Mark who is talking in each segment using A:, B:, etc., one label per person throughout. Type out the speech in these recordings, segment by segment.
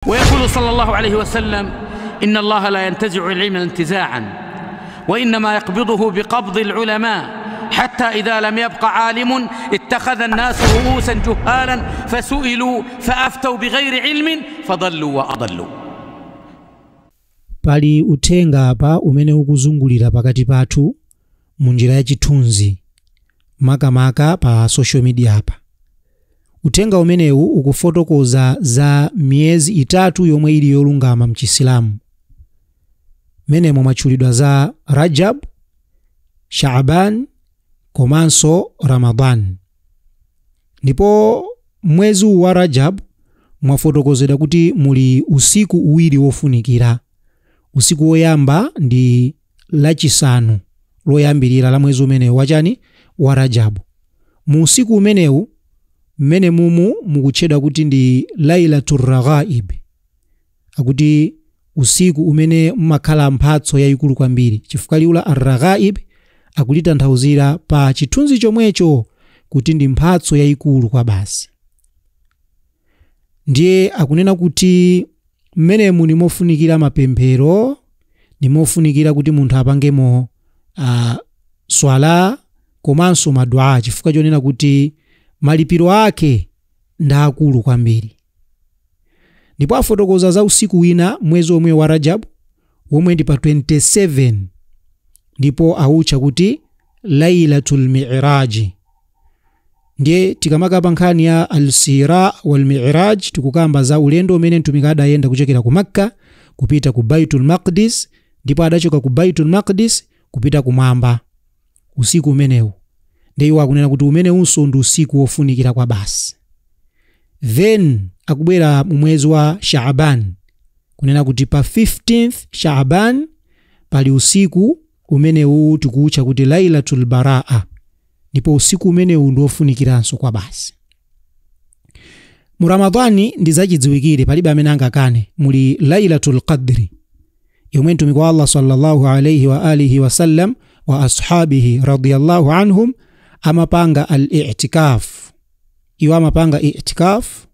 A: ويقول صلى الله عليه وسلم: إن الله لا ينتزع العلم انتزاعا، وإنما يقبضه بقبض العلماء، حتى إذا لم يبق عالم اتخذ الناس رؤوسا جهالا فسئلوا فأفتوا بغير علم فضلوا وأضلوا.
B: Pali uthenga apa umene ukuzungulira pakati pathu munjira ya chithunzi, makamaka pa social media apa. Uthenga umenewu ukufotokoza za miyezi itatu yomwe ili yolungama mchisilamu. Menemo mwatchulidwa za Rajab, Shaaban komanso Ramadan. Ndipo mwezi wa Rajab mwafotokozedwa kuti muli usiku uwiri wofunikira. Usiku woyamba ndi lachisanu loyambirira la mwezi umenewu wachani wa Rajab. Mu usiku umenewu mmene mumu mukutchedwa kuti ndi Lailatul Raghaib, akuti usiku umene mmakhala mphatso yayikulu kwambiri, chifukwa liwu la Ar-Raghaib akulitanthauzira pa chithunzi chomwecho kuti ndi mphatso yayikulu kwa basi. Ndiye akunena kuti mmenemu ni mofunikira mapemphero, ni mofunikira kuti munthu apangemo swala komanso madua, chifukwa chonena kuti malipiro ake ndaakulu kwambiri. Ndipo afotokoza za usiku wina mwezi omwe wa Rajab womwe ndi pa 27, ndipo awutcha kuti Lailatul Mi'raj. Ndiye tikamakamba nkhani ya al-Sira wal Mi'raj tikukamba za ulendo umene mtumiki adayenda kuchokera ku Makka kupita ku Baitul Maqdis, ndipo adachoka ku Baitul Maqdis kupita kumwamba usiku umenewu. Ndiye iwo akunena kuti umenewunso ndi usiku wofunikira kwa basi. Then akubwera mu mwezi wa Shaaban, kunena kuti pa 15th Shaaban pali usiku umenewu tikuutcha kuti Lailatul Baraa, ndipo usiku umenewu ndi wofunikiranso kwa basi. Mu Ramadhani ndi zachidziwikire, palibe amene angakane, muli Lailatul Qadri yomwe mtumiki wa Allah sallallahu alayhi wa alihi wasallam wa ashabihi radiyallahu anhum amapanga al-i'tikaf. Iwo amapanga i'tikaf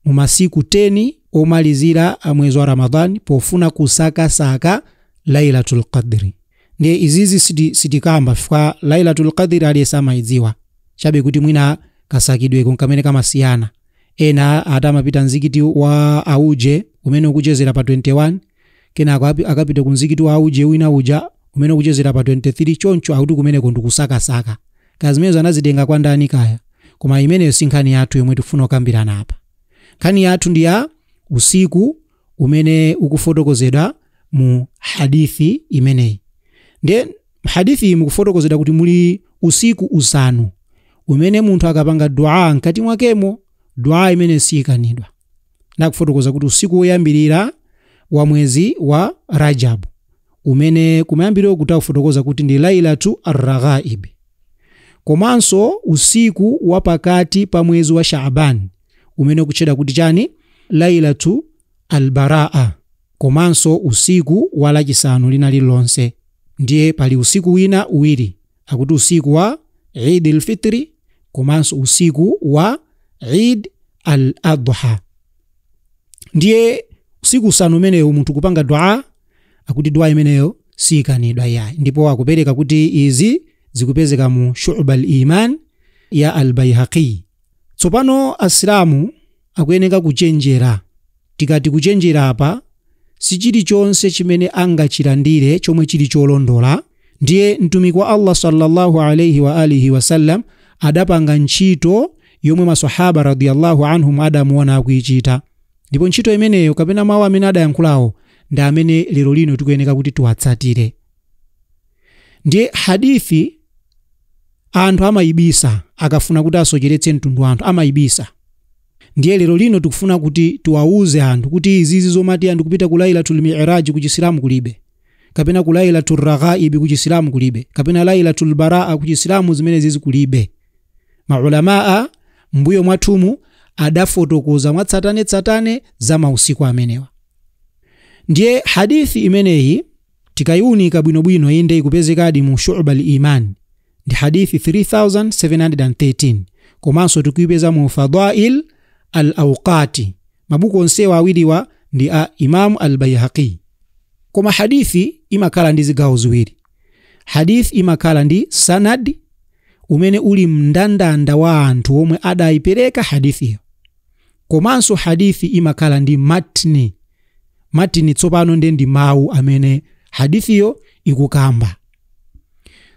B: mu masiku 10 omalizira a mwezi wa Ramadhani pofuna kusakasaka Lailatul Qadri. Ndiye izizi sitikamba chifukwa Lailatul Qadri aliyesa amayidziwa, chabe kuti mwina kasakidweko nkamene kamasiyana. Ena atamapita mzikiti wa auje umene ukuchezera pa 21, kenako akapita ku mzikiti wa auje wina uja umene ukuchezera pa 23, choncho akuti kumeneko ndikusakasaka. Kaya zimenezo anazitenga kwa ndani kaya, koma imeneyo si nkhani yathu yomwe tifuna kukambirana apa. Nkhani yathu ndi ya usiku umene ukufotokozedwa mu hadithi imeneyi. Ndiye hadithi iyi mukufotokozedwa kuti muli usiku usanu umene munthu akapanga dua mkati mwakemo, dua imene siyikanidwa. Nakufotokoza kuti usiku woyambirira wa mwezi wa Rajab umene kumayambiriro kutakufotokoza kuti ndi Lailatu Ar-Raghaib, komanso usiku wa pakati pa mwezi wa Shaaban umene ukutchedwa kuti chani Lailatu Al-Baraa, komanso usiku wa lachisanu lina lililonse. Ndiye pali usiku wina uwiri, akuti usiku wa Eid al-Fitri komanso usiku wa Eid al-Adha. Ndiye usiku usanu umenewu munthu kupanga dua, akuti dua imeneyo siyikanidwa yayi. Ndipo akupereka kuti izi zikupezeka mu Shu'ba al-Iman ya al-Baihaqi. Tsopano asilamu akuyeneka kuchenjera. Tikati kuchenjera apa si chilichonse chimene angachilandire chomwe chili cholondola. Ndiye mtumiki wa Allah sallallahu alayhi wa alihi wasallam adapanga ntchito yomwe maswahaba radiyallahu anhum adamuona akuichita, ndipo ntchito imeneyo kapena mawu amene adayankhulawo ndi amene lero lino tikuyeneka kuti tiwatsatire. Ndiye hadithi anthu amayibisa akafuna kuti asocheretse mtundu wa anthu, amayibisa. Ndiye lero lino tikufuna kuti tiwauze anthu kuti izizi zomati anthu kupita ku Lailatul Mi'raj ku Chisilamu kulibe, kapena ku Lailatul Raghaib ku Chisilamu kulibe, kapena Lailatul Baraa ku Chisilamu zimene zizi kulibe. Maulamaa mbuyo mwathumu adafotokoza mwatsatanetsatane za mausiku amenewa. Ndiye hadithi imeneyi tikayiunika bwinobwino inde ikupezekadi mu Shu'ba al-Iman, ndi hadithi 3713, komanso tikuyipeza mu Fadail al-Awqati Mabuku onsewa awiriwa ndi a Imamu al-Baihaqi. Koma hadithi imakhala ndi zigawo ziwiri. Hadithi imakhala ndi sanad umene uli mndandanda wa anthu omwe adayipereka hadithiyo. Komanso hadithi imakhala ndi matni. Matni tsopano ndiye ndi mawu amene hadithiyo ikukamba.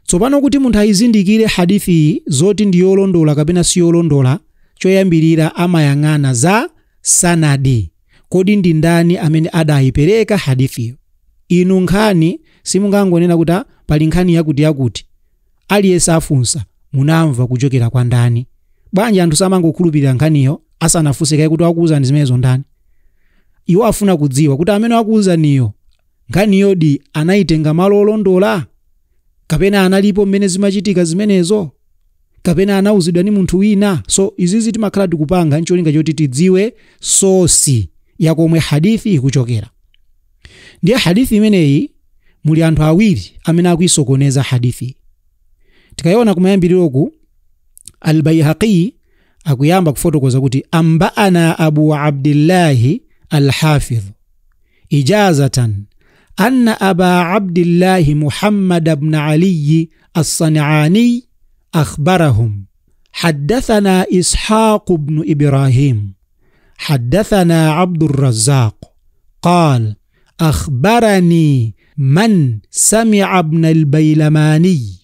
B: Tsopano kuti munthu ayizindikire hadithi zoti ndi yolondola kapena si yolondola, choyambirira amayang'ana za sanadi. Kodi ndi ndani amene adayipereka hadithiyo? Inu nkhani simungangonena kuti pali nkhani yakuti yakuti. Aliyense afunsa munamva kuchokera kwa ndani? Bwanji anthu samangokhulupirira nkhaniyo asanafunse kaye kuti wakuwuzani zimenezo ndani? Iwo afuna kudziwa kuti amene wakuwuzaniyo nkhaniyo di anayitenga malo olondola, kapena analipo mmene zimachitika zimenezo, kapena anauzidwa ni munthu wina. So izizi timakhala tikupanga ncholinga choti tidziwe sosi yakomwe hadithi ikuchokera. Ndiye hadithi imeneyi muli anthu awiri amene akuisokoneza hadithi. Tikayiona kumayambiriroku, al-Baihaqi akuyamba kufotokoza kuti ambaana Abu Abdillahi al-Hafidh ijazatan anna Aba Abdillahi Muhammad ibn Ali as-San'ani akhbarahum haddathana Ishaq ibn Ibrahim haddathana Abd ar-Razzaq qal akhbarani man sami'a ibn al-Baylamani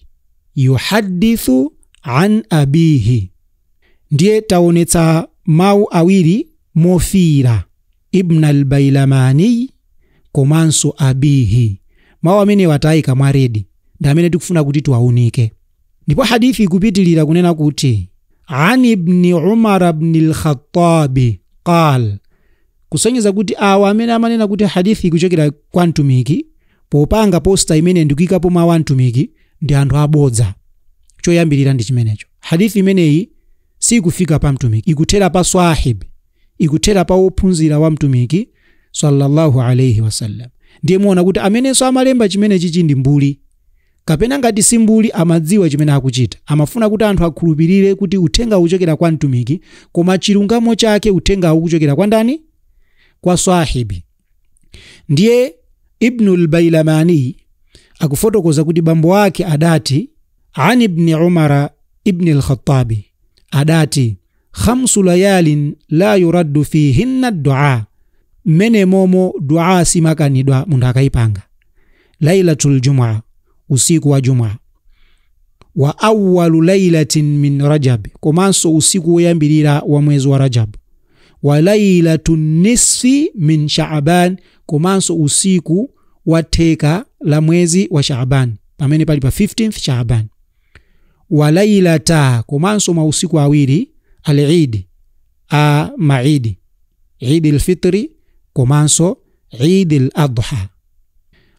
B: yuhaddithu an abihi. Ndiye taonetsa mawu awiri mofira, ibn al-Baylamani komanso abihi. Mawu amene watayika mwaredi ndi amene tikufuna kuti tiwaunike. Ndipo hadithi ikupitilira kunena kuti an ibn Umar ibn al-Khattab qal, kusonyeza kuti awa amene amanena kuti hadithi ikuchokera kwa mtumiki popanga posta imene ndikuyikapo mawu a mtumiki ndi anthu abodza. Choyambirira ndi chimenecho. Hadithi imeneyi sikufika pa mtumiki, ikuthera pa swahibi, ikuthera pa wophunzira wa mtumiki sallallahu alayhi wasallam. Ndiye muona kuti amenenso amalemba chimene chichi ndi mbuli, kapena ngati si mbuli amadziwa chimene akuchita. Amafuna kuti anthu akhulupirire kuti uthenga ukuchokera kwa mtumiki, koma chilungamo chake uthenga ukuchokera kwa ndani? Kwa swahibi. Ndiye Ibn al-Baylamani akufotokoza kuti bambo wake adati an ibn Umar ibn al-Khattabi adati khamsu layalin la yuraddu fihinna ad-du'a, mmene momo dua simakanidwa munthu akayipanga. Lailatul Jumu'a, usiku wa Jumu'a, wa awwalu lailatin min Rajab, komanso usiku woyambirira wa mwezi wa Rajab, wa lailatun nisfi min Sha'ban, komanso usiku wa theka la mwezi wa Sha'ban pamene pali pa 15th Sha'ban, wa lailata, komanso mausiku awiri al-Eid, a maidi, Eid al-Fitri komanso Eid al-Adha.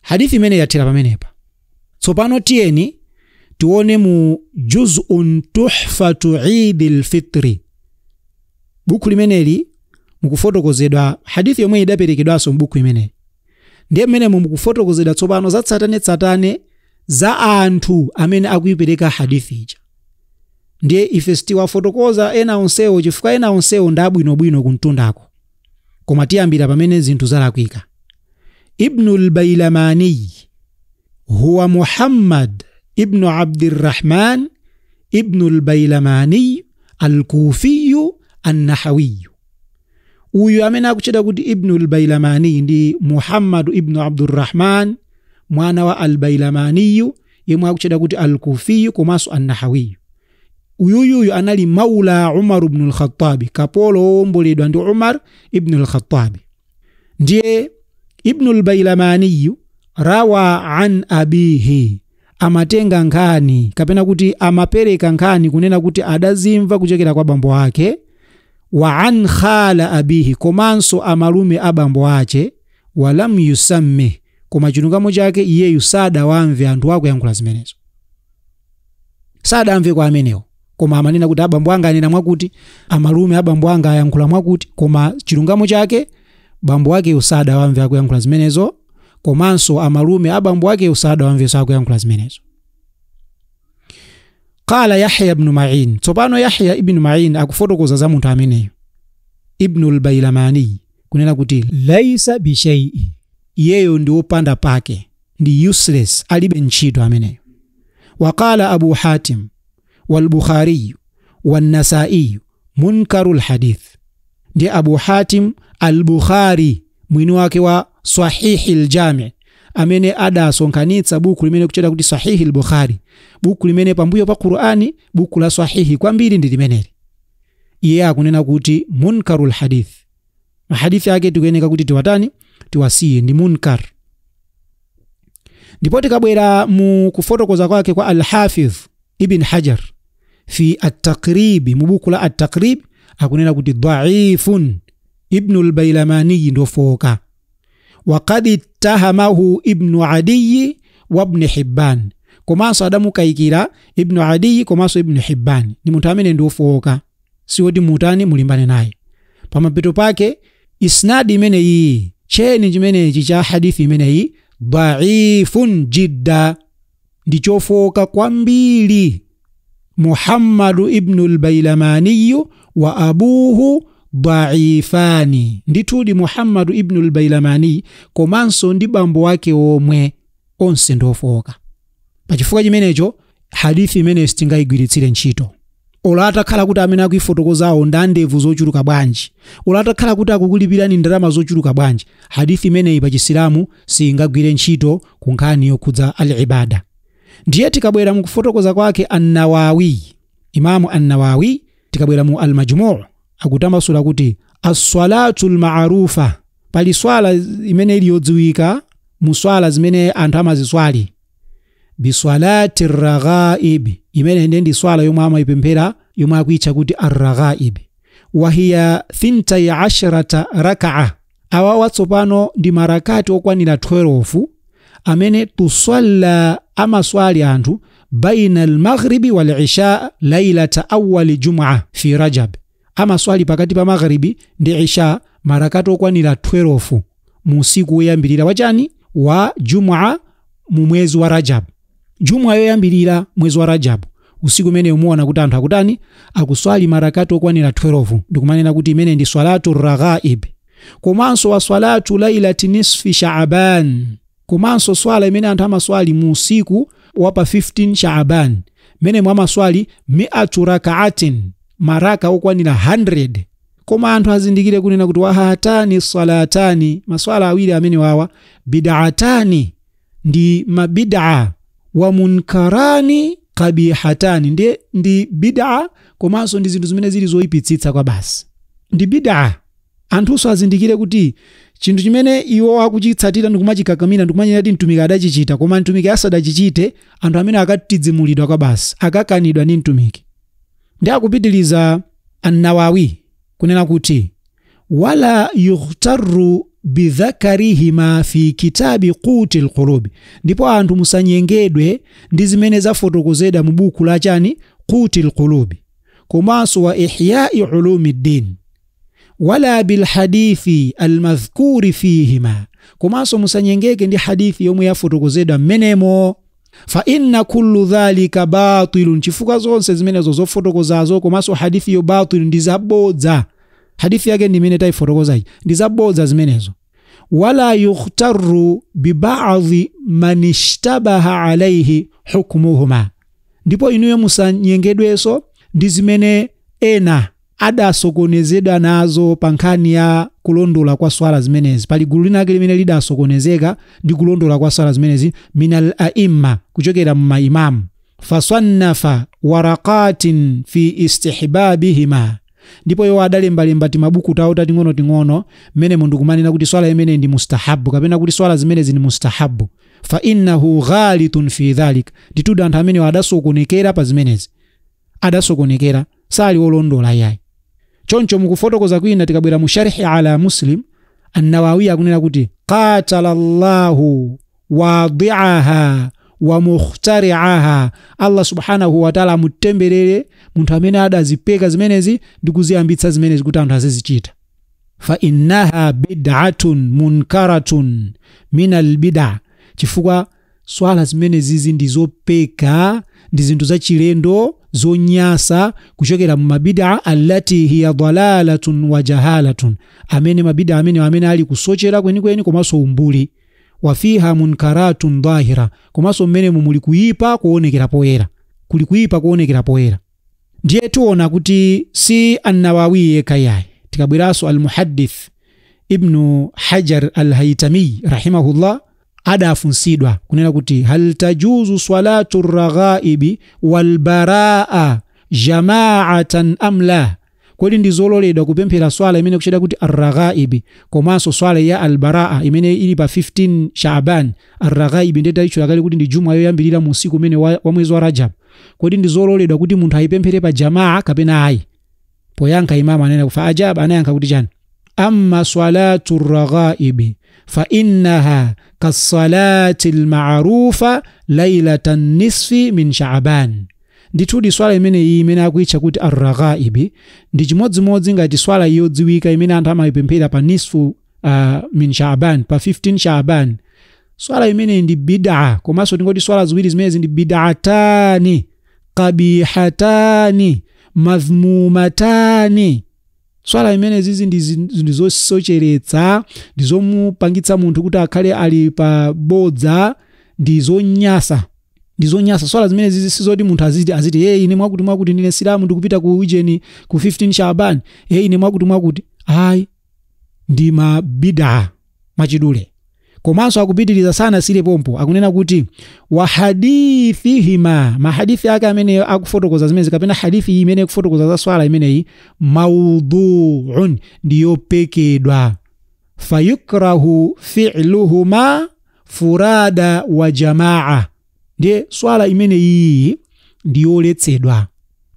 B: Hadithi imene yathera pamenepa. Tsopano tiyeni tione mu juz'un tuhfatu Eid al-Fitri. Buku limeneli mukufotokozedwa hadithi yomwe idaperekedwanso m'buku imeneyi. Ndiye mmenemo mukufotokozedwa tsopano za tsatanetsatane za anthu amene akuipereka hadithi ija. Ndiye ife sitiwafotokoza ena onsewo chifukwa ena onsewo ndi abwinobwino kumtundako, koma tiyambira pamene zinthu zalakwika. Ibn al-Baylamani huwa Muhammad ibn Abdirrahman ibn al-Baylamani al-Kufi an-Nahawi. Uyu amene akuchita kuti Ibn al-Baylamani ndi Muhammad ibn Abdurrahman mwana wa al-Baylamani yemwe akuchita kuti al-Kufi komanso an-Nahawi. Uyuyuyu anali maula Umar ibn al-Khattab, kapolo wowomboledwa ndi Umar ibn al-Khattab. Ndiye Ibn al-Baylamani rawa an abihi, amatenga nkhani kapena kuti amapereka nkhani kunena kuti adazimva kuchokera kwa bambo ake, wa an khala abihi, komanso amalume abambo ache, walam yusamme, koma chilungamo chake iyeyu sadawamve anthu akuyankhula zimenezo, sadamve kwa amenewo, koma amanena kuti abambo anga anena mwakuti, amalume abambo anga ayankhula mwakuti, koma chilungamo chake bambo ake usadawamve akuyankhula zimenezo, komanso amalume abambo ake usadawamve akuyankhula zimenezo. Qala Yahya ibn Ma'in. Tsopano Yahya ibn Ma'in akufotokoza za munthu ameneyo Ibn al-Baylamani. Kunena kuti laisa bishai'i, iyeyo ndi wopanda pake, ndi useless, alibe ntchito ameneyo. Waqala Abu Hatim walbukhariyu wannasaiyu munkaru lhadith. Ndi Abu Hatim al-Bukhari mwini wake wa Sahihi al-Jami, amene adasonkhanitsa buku limene kucheda kuti Sahihi al-Bukhari, buku limene pambuyo pa Qur'ani buku la sahihi kwambiri ndi limeneli. Iye akunena kuti munkarul hadith, mahadithi ake tikuyeneka kuti tiwatani, tiwasiye, ndi munkar. Ndipo tikabwera mu kufotokoza kwake kwa Al-Hafidh Ibn Hajar fi at-Taqrib, mu buku la at-Taqrib akunena kuti dhaifun, Ibn al-Baylamani ndofoka. Waqad ittahamahu Ibn Adiy wa Ibn Hibban, komanso adamukayikira Ibn Adiy komanso Ibn Hibban, ni munthu amene ndofoka, siwoti mutani mulimbane naye. Pamapeto pake isnadi imeneyi, cheni chimenechi cha hadithi imeneyi dhaifun jidda, ndi chofoka kwambiri. Muhammadu ibn al-Baylamani wa abuhu dhaifani, ndithudi Muhammadu ibn al-Baylamani komanso ndi bambo wake omwe onse ndofoka. Pachifukwa chimenecho hadithi imene sitingayigwiritsire ntchito. Ola atakhala kuti amene akuifotokozawo ndi andevu zochuluka bwanji, ola atakhala kuti akukulipirani ndalama zochuluka bwanji, hadithi imeneyi pa Chisilamu singagwire ntchito ku nkhani yokhudza al-ibada. Ndiye tikabwera mu kufotokoza kwake An-Nawawi, Imamu An-Nawawi, tikabwera mu Al-Majmu' akutambasula kuti as-salatu al-ma'rufa, pali swala imene ili yodziwika mu swala zimene anthu amaziswali, biswalati ar-raghaib, imene ndi swala yomwe amayipemphera yomwe akuitcha kuti ar-raghaib, wa hiya 12 raka'a. Awa watsopano ndi marakati okwanira 12 amene tusalla amaswali anthu baina al-maghribi wal-isha lailata awwal jum'a fi Rajab, amaswali pakati pa maghribi ndi isha marakati okwanira 12 mu usiku woyambirira wachani wa jum'a mu mwezi wa Rajab. Jum'a yoyambirira mwezi wa Rajab, usiku umene umuona kuti anthu akutani, akuswali marakati okwanira 12, ndikumanena kuti imene ndi swalatu raghaib. Komanso wa swalatu lailati nisfi Sha'ban, komanso swala imene anthu amaswali mu usiku wa pa 15 Sha'ban, mene mwamaswali mi'atu raka'atin, maraka okwanira 100. Koma anthu azindikire kunena kuti wahatani salatani, maswala awiri amene wawa bid'atani, ndi mabid'a, wa munkarani qabihatani, ndi bid'a komanso ndi zinthu zimene zili zoyipitsitsa kwa basi, ndi bid'a. Anthuso azindikire kuti chinthu chimene iwo akuchitsatira ndikumachikakamira ndikumanyera kuti mtumiki adachichita, koma mtumiki asadachichite, anthu amene akatidzimulidwa kwa basi, akakanidwa ndi mtumiki. Ndi akupitiliza An-Nawawi kunena kuti wala yughtaru bidhakarihima fi kitabi quti al-qulubi, ndipo anthu musanyengedwe ndi zimene zafotokozedwa mu buku la chani quti al-qulubi, komanso wa ihya'i ulumiddin, wala bil hadithi almadhkuri fihima, komanso musanyengeke ndi hadithi yomwe yafotokozedwa mmenemo. Fa inna kullu dhalika batilun, chifukwa zonse zimenezo zofotokozazo komanso hadithi yo batil, ndi zabodza. Hadithi yake ndi imene tayifotokoza iyi, ndi zabodza zimenezo. Wala yughtaru biba'dhi man ishtabaha alayhi hukmuhuma, ndipo inuyo musanyengedwenso ndi zimene ena adasokonezedwa nazo pa nkhani ya kulondola kwa swala zimenezi. Pali gulu linake limene lidasokonezeka ndi kulondola kwa swala zimenezi, minal aimma, kuchokera mu maimamu, fasannafa waraqatin fi istihbabihima, ndipo iwo adalembalemba timabuku tawo tating'onoting'ono mmene munthu kumanena kuti swala imene ndi mustahabu kapena kuti swala zimenezi ndi mustahabu. Fa innahu ghalitun fi dhalik, nditudi anthu amene adasokonekera pa zimenezi, adasokonekera, sali wolondola yayi. Choncho mukufotokoza kwina tikabwera mu sharhi ala Muslim, An-Nawawi akunena kuti qatala Allahu wadi'aha wa mukhtari'aha, Allah subhanahu wa ta'ala amutemberere munthu amene adazipeka zimenezi ndi kuziyambitsa zimenezi kuti anthu azizichita. Fa innaha bid'atun munkaratun min al-bid'a, chifukwa swala zimenezizi ndi zopeka, ndi zinthu zachilendo zonyasa kuchokera mu mabid'a allati hiya dalalatun wa jahalatun, amene mabid'a amene ali kusochera kwenikweni komanso umbuli. Wa fiha munkaratun dhahira, komanso mmene muli kuyipa kuonekera poyera, kuli kuyipa kuonekera poyera. Ndiye tiona kuti si an-Nawawi yekha yayi, tikabweranso al-Muhaddith Ibn Hajar al-Haytami rahimahullah adafunsidwa kunena kuti hal tajuzu salatu ar-raghaibi wal baraa jama'atan am la, kodi ndi zololedwa kupemphera swala imene kucheda kuti ar-raghaibi komanso swala ya al-baraa imene ili pa 15 Shaaban. Ar-raghaibi ndiye taichula kale kuti ndi juma yoyambirira mu usiku umene wa mwezi wa Rajab. Kodi ndi zololedwa kuti munthu ayipemphere pa jamaa kapena ayi? Poyankha imamu anena kufa ajab, anayankha kuti chani? Amma salatu ar-raghaibi fa innaha kasalati al-ma'rufa laylatan nisfi min Shaaban. Ndithudi swala imene iyi imene akuitcha kuti ar-raghaibi ndi chimodzimodzi ngati swala yodziwika imene anthu amayipemphera pa nisfu min Shaaban, pa 15 Shaaban. Swala imene ndi bid'a, komanso tingoti swala ziwiri zimenezi ndi bid'atani qabihatani madhmumatani. Swala imene zizi ndi zosocheretsa, ndi zomupangitsa munthu kuti akhale ali pa bodza, ndi zonyasa, ndi zonyasa. Swala zimene zizi sizoti munthu aziti hey, ine mwakuti mwakuti ndine silamu ndikupita ku ujeni ku 15 Shaaban, hey, ine mwakuti mwakuti. Ayi, ndi mabid'a machidule. Komanso akupitiriza sana sile pompo, akunena kuti wa hadithihima, mahadithi ake amene akufotokoza zimenezi kapena hadithi imene akufotokoza za swala imeneyi maudhu'un, ndiyopekedwa. Fayukrahu fi'luhuma furada wa jamaa, ndiye swala imeneyi ndiyoletsedwa,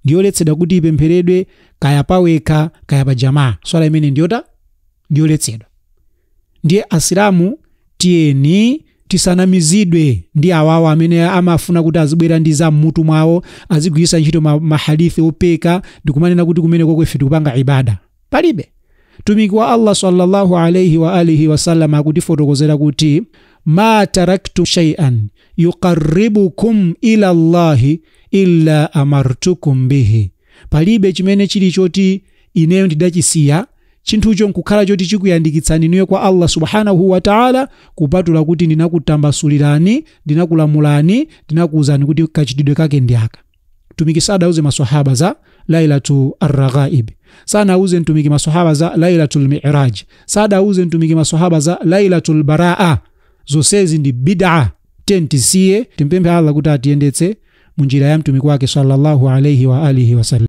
B: ndiyoletsedwa kuti ipempheredwe kaya pawekha kaya pa jamaa. Swala imene ndiyoletsedwa. Ndiye asilamu tiyeni tisanamizidwe ndi awawa amene amafuna kuti azibwera ndi za mmutu mwawo, azigwiritsa ntchito mahadithi opeka ndikumanena kuti kumene kokwe ife tikupanga ibada. Palibe. Mtumiki wa Allah sallallahu alayhi wa alihi wasallam akutifotokozera kuti ma taraktu shay'an yuqarribukum ila Allahi illa amartukum bihi, palibe chimene chili choti ineyo ndidachisiya chinthucho nkukhala choti chikuyandikitsani inuyo kwa Allah subhanahu wa ta'ala, kupatula kuti ndinakutambasulirani, ndinakulamulani, ndinakuuzani kuti kachitidwe kake ndi aka. Mtumiki sadauze maswahaba za lailatu ar-raghaib, sanauze mtumiki maswahaba za lailatul mi'raj, sadauze mtumiki maswahaba za lailatul baraa. Zonsezi ndi bid'a. Tentisiye timpemphe Allah kuti atiyendetse munjira ya mtumiki wake sallallahu alayhi wa alihi wasallam.